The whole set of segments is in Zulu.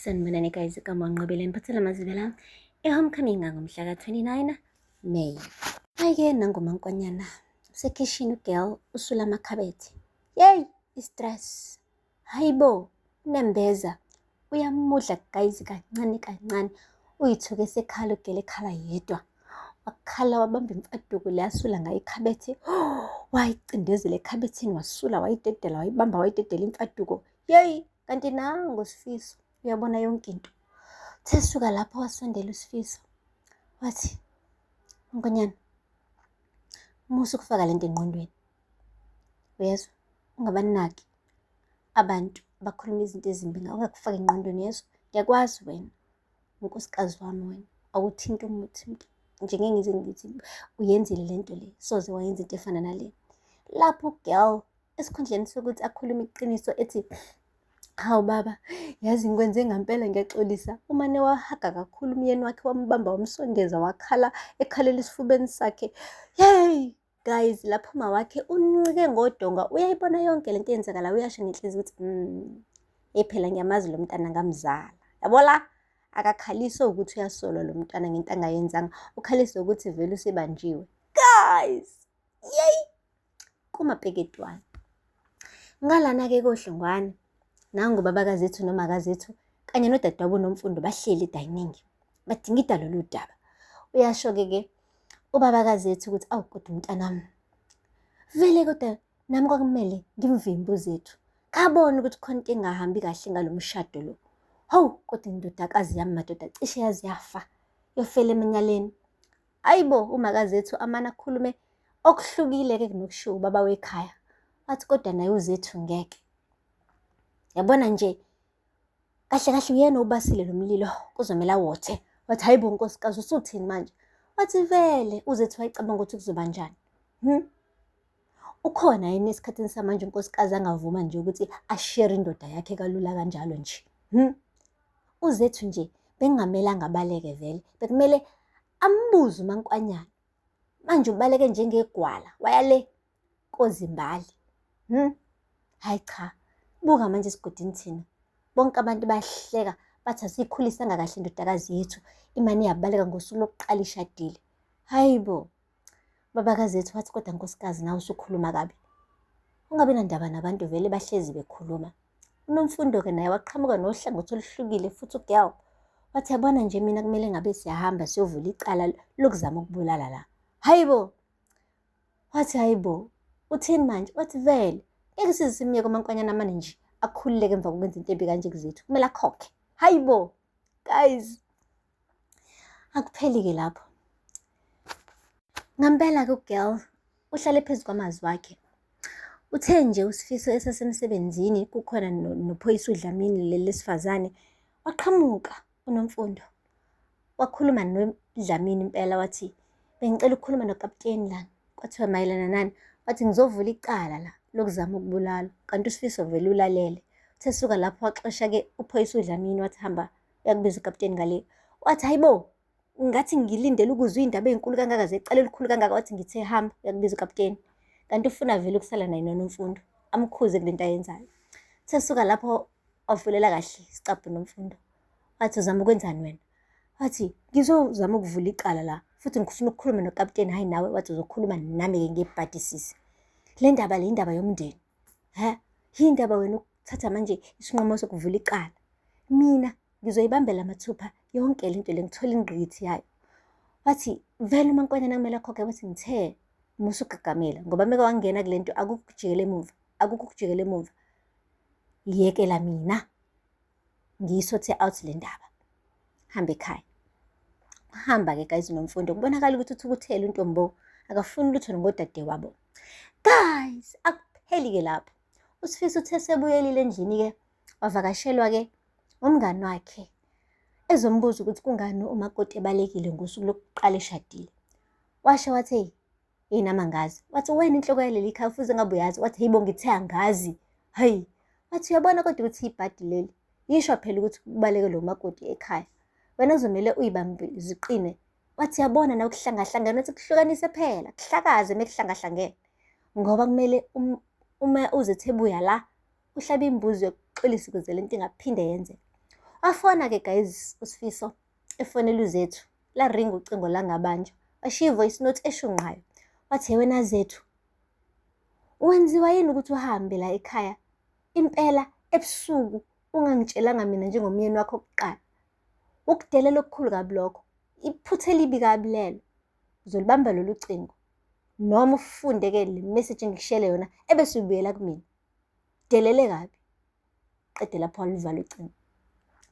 Sanibonani guys, igama uNqobile niphathela amazibela e-homecoming ngomhla ka-29 May. Hhayi-ke nangumankwanyana usekhishini ugirl usula amakhabethe. Yeyi i-stress. Hhayi bo, unembeza uyamudla guys kancane kancane. Uyithuke esekhala ugirl ekhala yedwa. Wakhala wabamba imfaduko le asula ngayo ikhabethe. Wayicindezela ekhabetheni wasula wayidedela wayibamba wayidedela imfaduko. Yeyi kanti nangu uSifiso uyabona yonke into. Uthe suka lapho wasondela uSifiso wathi, Nkonyana, musa ukufaka lento engqondweni. Uyezwa? Ungabanaki abantu abakhuluma izinto ezimbi ngawe, ungakufaki engqondweni uyezwa? Ngiyakwazi wena, unkosikazi wami wena, awuthinti umuthi nje ngeke ngize ngithi uyenzile le nto le, soze wayenza into efana nale. Lapho ugirl esikhundleni sokuthi akhulume iqiniso ethi hawu baba yazi ngikwenze ngampela ngiyaxolisa umane wahaga kakhulu umyeni wakhe wambamba wamsondeza wakhala ekhalela esifubeni sakhe hey guys lapho uma wakhe uncike ngodonga uyayibona yonke lento eyenzakala uyasho ngenhliziyo ukuthi hey phela ngiyamazi lo mntana ngamzala yabo la akakhaliswe ukuthi uyasolwa lo mntwana ngento angayenzanga ukhaliswe ukuthi vele usebanjiwe guys yey kumapeketwane. Ngalana-ke koHlongwane, nangu ubabakazethu nomakazethu kanye nodadewabo Nomfundo bahleli edayiningi badingida lolu daba. Uyasho-ke ke ubabakazethu ukuthi awu kodwa umntanami vele kodwa nami kwakumele ngimvimbe uZethu. Ngabona ukuthi khona into engahambi kahle ngalo mshado lo. Hawu kodwa indodakazi yami madoda cishe yaze yafa yofela emanyaleni. Ayibo umakazethu amane akhulume okuhlukile-ke kunokushiwo ubaba wekhaya. Wathi kodwa naye uZethu ngeke. Yabona nje kahle kahle uyena obasile lo mlilo kuzomele awothe. Wathi hayi bo nkosikazi usuthini manje? Wathi vele uZethu wayecabanga ukuthi kuzoba njani. Ukhona yini esikhathini samanje unkosikazi angavuma nje ukuthi ashere indoda yakhe kalula kanjalo nje? UZethu nje bekungamelanga abaleke vele, bekumele ambuze uMankwanyana. Manje ubaleke njengegwala waya le koZimbali. Hayi cha, buka manje esigodini thina. Bonke abantu bayahleka bathi asiyikhulisanga kahle indodakazi yethu, imane yabaleka ngosuku lokuqala ishadile. Hayi bo. Babakazethu wathi kodwa nkosikazi nawe usukhuluma kabi. Ungabi nandaba nabantu vele bahlezi bekhuluma. UNomfundo-ke naye waqhamuka nohlangothi oluhlukile futhi ugirl. Wathi yabona nje mina kumele ngabe siyahamba siyovula icala lokuzama ukubulala la. Hayi bo! Wathi hayi bo, uthini manje? Wathi vele ngeke size simyeke uMankwanyana amane nje akhululeke emva kokwenza into embi kanje kuzethu. Kumele akhokhe. Hayi bo! Guys, akupheli-ke lapho. Ngampela-ke ugirl uhlale phezu kwamazwi akhe. Uthe nje uSifiso esasemsebenzini kukhona nophoyisa uDlamini leli lesifazane waqhamuka uNomfundo wakhuluma noDlamini impela wathi bengicela ukukhuluma nokaputeni la. Kwathiwa mayelana nani? Wathi ngizovula icala la lokuzama ukubulala. Kanti uSifiso vele ulalele. Uthe suka lapho waxosha-ke uphoyisa uDlamini wathi hamba uyakubiza ukaputeni ngale. Wathi hayibo ngathi ngilindele ukuzwa iy'ndaba ey'nkulu kangaka zecala elikhulu kangaka wathi ngithe hamba uyakubiza ukaputeni. Kanti ufuna vele ukusala naye noNomfundo amkhuze kule nto ayenzayo. Uthe suka lapho wavulela kahle isicabha uNomfundo. Wathi uzama ukwenzani wena? Wathi ngizozama ukuvula icala la futhi ngifuna ukukhuluma nokaputeni hhayi nawe. Wathi uzokhuluma nami-ke ngebhadi sisi. Le ndaba le indaba yomndeni. Hhe, yindaba wena ukuthatha manje isinqumo sokuvula icala. Mina ngizoyibambela mathupha yonke le nto le ngithole ingqikithi yayo. Wathi vele uMankwanyana kumele akhokhe. Wathi ngithe musa ukugagamela ngoba meke wangena kule nto akukho ukujikela emuva, akukho ukujikela emuva. Yekela mina ngiyisothe out le ndaba. Hamba ekhaya. Hamba-ke guys noMfundo kubonakala ukuthi uthukuthele uNtombo akafuni lutho ngodadewabo. Guys, akupheli-ke lapho. USifiso uthe sebuyelile endlini-ke wavakashelwa-ke umngani wakhe ezombuza ukuthi kungani umakoti ebalekile ngosuku lokuqala eshadile. Washo wathi hey, yini angazi. Wathi wena inhloko yaleli khaya ufuze ngabe uyazi. Wathi hey bo ngithe angazi. Hayi. Wathi uyabona kodwa ukuthi ibhadi leli. Yisho phela ukuthi kubaleke lo makoti ekhaya. Wena kuzomele uyibambe ziqine. Wathi yabona nawe kuhlangahlangene wathi kuhlukanise phela, kuhlakaze mekuhlangahlangene. Ngoba kumele uma uzethebuya la uhlabe imbuzi yokuxolisa ukuze lento ingaphinde yenzeke. Wafona-ke guys uSifiso efonela uZethu, laringa ucingo langabanjwa. Washiya i-voice note eshunqayo. Wathi, wena Zethu, wenziwa yini ukuthi uhambe la ekhaya impela ebusuku ungangitshelanga mina njengomyeni wakho kuqala? Ukudelela okukhulu kabi lokho, iphutha elibi kabi lelo. Uzolibamba lolu cingo noma ufunde-ke le message engikushiyele yona ebese ubuyela kumina. Delele kabi. Qede lapho waluvala ucingo.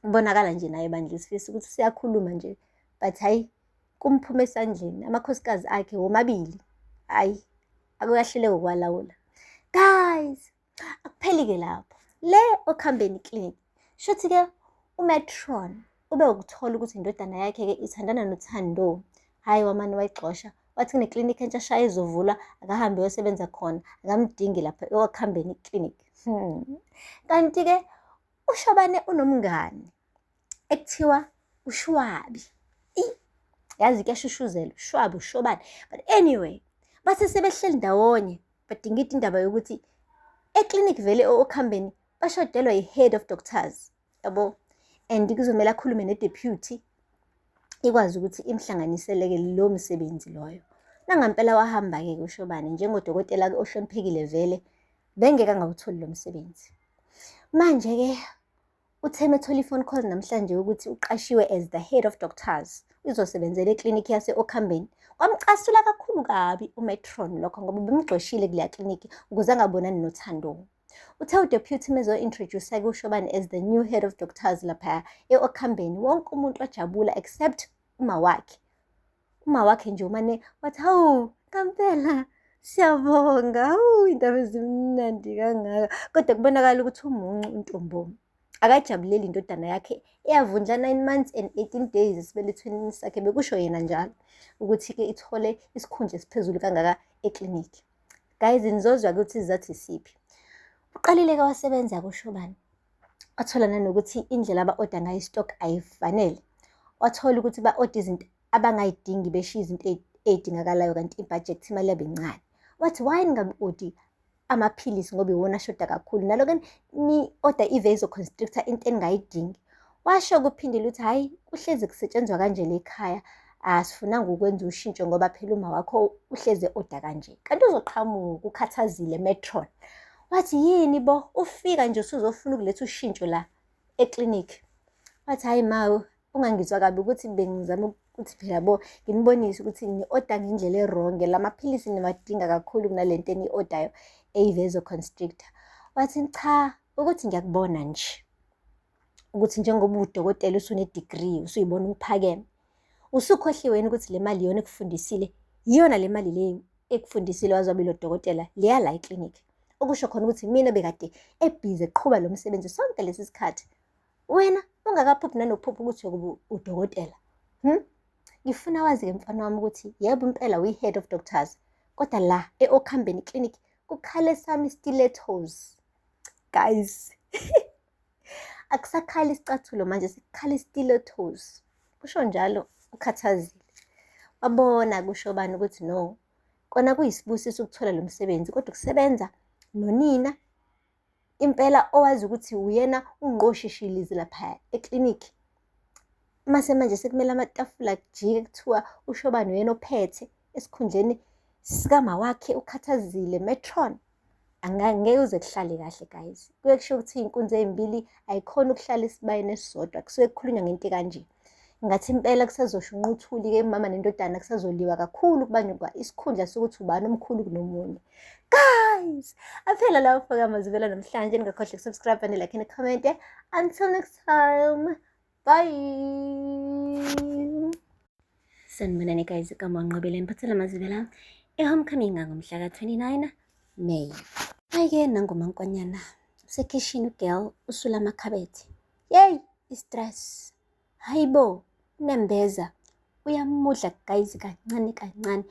Kubonakala nje naye bandla uSifiso ukuthi useyakhuluma nje but hhayi kumphuma esandleni, amakhosikazi akhe womabili hhayi akuyahluleka ukuwalawula. Guys, akupheli-ke lapho. Le Okhambeni Clinic, shuthi-ke uMetron ube ukuthola ukuthi indodana yakhe-ke ithandana noThando. Hhayi wamane wayigxosha, wathi kuneklinikhi entsha shaya ezovulwa, akahambe ayosebenza khona, akamdingi lapha e-Okhambeni Clinic. Kanti-ke uShobane unomngani ekuthiwa uShwabi. Yazi kuyashushuzela, uShwabi, uShobane. But anyway, base sebehleli ndawonye, badingida indaba yokuthi eklinikhi vele e-Okhambeni bashodelwa yi-head of doctors, yabo. And kuzomele akhulume ne-deputy ikwazi ukuthi imhlanganiseleke lo msebenzi loyo. Nangampela wahamba-ke uShobane njengodokotela-ke ohloniphekile vele, bengeke angawutholi lo msebenzi. Manje-ke uthe methola i-phone call namhlanje ukuthi uqashiwe as the head of doctors, uzosebenzela eklinikhi yase-Okhambeni. Kwamcasula kakhulu kabi uMetron lokho ngoba bemgxoshile kuleya kliniki ukuze angabonani noThando. Uthe uDeputy mezo-introduce-ke uShobane as the new head of doctors laphaya e-Okhambeni, wonke umuntu wajabula except uma wakhe. Uma wakhe nje umane wathi, hawu ngampela siyabonga, hawu indaba ezimnandi kangaka. Kodwa kubonakala ukuthi umuncu untombo. Akajabuleli indodana yakhe eyavundla 9 months and 18 days esibelethweni sakhe, bekusho yena njalo ukuthi-ke ithole isikhundla esiphezulu kangaka eklinikhi. Guys, nizozwa ukuthi isizathu isiphi. Uqalile-ke wasebenza kuShobane. Wathola nanokuthi indlela aba-oda ngayo i-stock ayifanele. Wathola ukuthi ba-oda izinto abangayidingi, beshiya izinto ey'dingakalayo kanti ibhajethi imali yabo incane. Wathi why ningabi-odi amaphilisi ngoba iwona ashoda kakhulu, naloke ni-oda i-vasoconstrictor into eningayidingi. Washo kuphindile ukuthi hhayi kuhlezi kusetshenzwa kanje le ekhaya, asifunanga ukwenza ushintsho ngoba phela uma wakho uhlezi e-oda kanje. Kanti uzoqhamuka ukhathazile Metron. Wathi yini bo, ufika nje usuzofuna ukuletha ushintsho la eklinikhi. Wathi hhayi ma, ungangizwa kabi ukuthi bengizama ukuthi phela bo nginibonise ukuthi ni-oda ngendlela e-wrong, la maphilisi niwadinga kakhulu kunalento eniyi-odayo eyi-vasoconstrictor. Wathi cha, ukuthi ngiyakubona nje ukuthi njengoba uwudokotela usune-degree usuyibona uphakeme, usukhohliwe yini ukuthi le mali iyona ekufundisile, iyona le mali le ekufundisile waze waba dokotela leya la eklinikhi. Okusho khona ukuthi mina bekade ebhizi eqhuba lo msebenzi sonke lesi sikhathi, wena ungakaphuphi nanokuphupha ukuthi uyokuba udokotela. Ngifuna wazi-ke mfana wami ukuthi yebo impela uyi-head of doctors, kodwa la e-Okhambeni Clinic kukhale sami stilettos. Guys, akusakhali isicathulo manje, sekukhala stilettos. Kusho njalo ukhathazile. Wabona kusho bani ukuthi no, kona kuyisibusiso ukuthola lo msebenzi, kodwa ukusebenza nonina impela owazi ukuthi uyena ungqoshishilizi lapha eklinikhi. Mase manje sekumele amatafula kujike kuthiwa uShobane uyena ophethe esikhundleni sikama wakhe ukhathazile Metron. Angeke uze kuhlale kahle guys. Kuye kusho ukuthi iy'nkunzi ey'mbili ayikhoni ukuhlala esibayeni esisodwa, kusuke kukhulunywa ngento ekanje. Ngathi impela kusazoshunqa uthuli-ke umama nendodana, kusazoliwa kakhulu kubanywa isikhundla sokuthi ubani omkhulu kunomunye. Guys, aphela lapho-ke amazwi namhlanje. Ningakhohlwa ukusubscribe, ni-like, ni-comment. Until next time, bye. Sanibonani guys, igama Nqobile niphathela amazwi e-Homecoming ngomhla ka-29 May. Hhayi-ke nanguMankwanyana usekhishini ugirl usula amakhabethe. Yeyi, i-stress. Hayi bo, unembeza uyamudla guys kancane kancane.